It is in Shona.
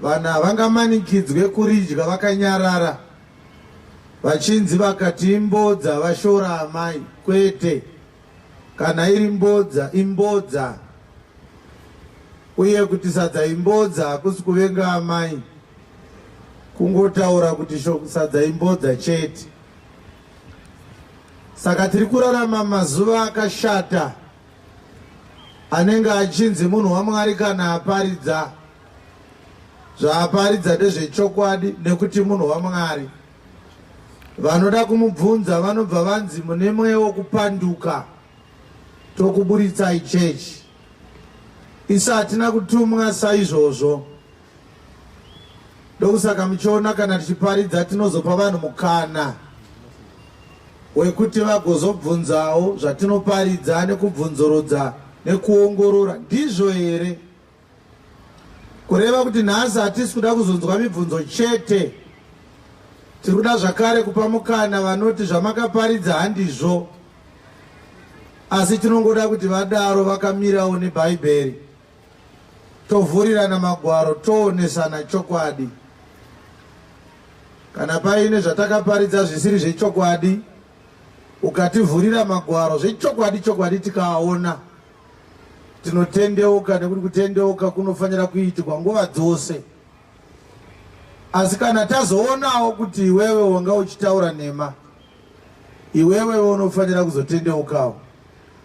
Vanhu havangamanikidzwe kuridya vakanyarara vachinzi vakati imbodza vashora amai. Kwete, kana iri mbodza imbodza, uye kuti sadza imbodza hakusi kuvenga amai, kungotaura kuti sadza imbodza chete. Saka tiri kurarama mazuva akashata anenge achinzi munhu waMwari kana aparidza zvaaparidza ndezvechokwadi nekuti munhu waMwari. Vanoda kumubvunza vanobva vanzi mune mweya wokupanduka, tokuburitsai chechi. Isu hatina kutumwa saizvozvo. Ndokusaka muchiona kana tichiparidza tinozopa vanhu mukana wekuti vagozobvunzawo zvatinoparidza nekubvunzurudza nekuongorora ndizvo here. Kureva kuti nhasi hatisi kuda kuzonzwa mibvunzo chete, tiri kuda zvakare kupa mukana vanoti zvamakaparidza handizvo, asi tinongoda kuti vadaro vakamirawo neBhaibheri, tovhurirana magwaro, toonesana chokwadi. Kana paine zvatakaparidza zvisiri zvechokwadi, ukativhurira magwaro zvechokwadi chokwadi tikaaona, Tinotendeuka nekuti kutendeuka kunofanira kuitikwa nguva dzose. Asi kana tazoonawo kuti iwewe wanga uchitaura nhema, iwewe unofanira kuzotendeukawo.